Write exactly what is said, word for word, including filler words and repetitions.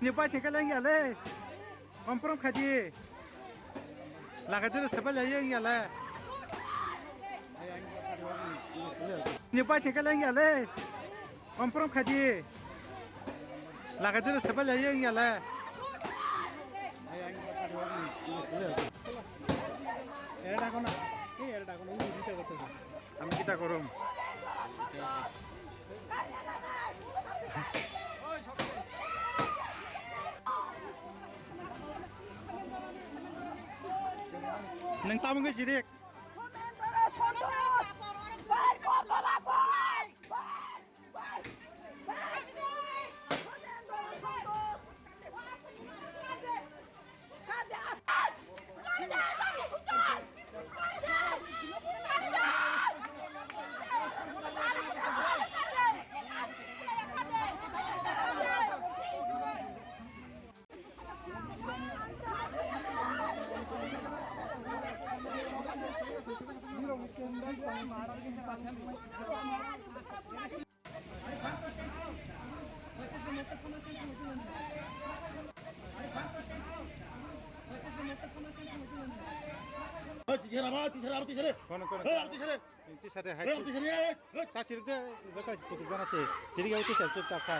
Ni pai theke leng ya le. Confirm kha di. Laga jero sepai lai yang ya le. Ni pai theke leng ya le. Confirm kha di. Laga jero sepai lai yang ya le. Era dago na. Ei era dago na. Ui, ui, ui, ui, ui. Ami kita korom. Nwng tamo wngwi sirik. Tisere, tisere, tisere. Kono, kono. Tisere. Tisere hai. Tisere. Tasiruk de, baka kutuk jana se. Sirga uti sa chupchap kha.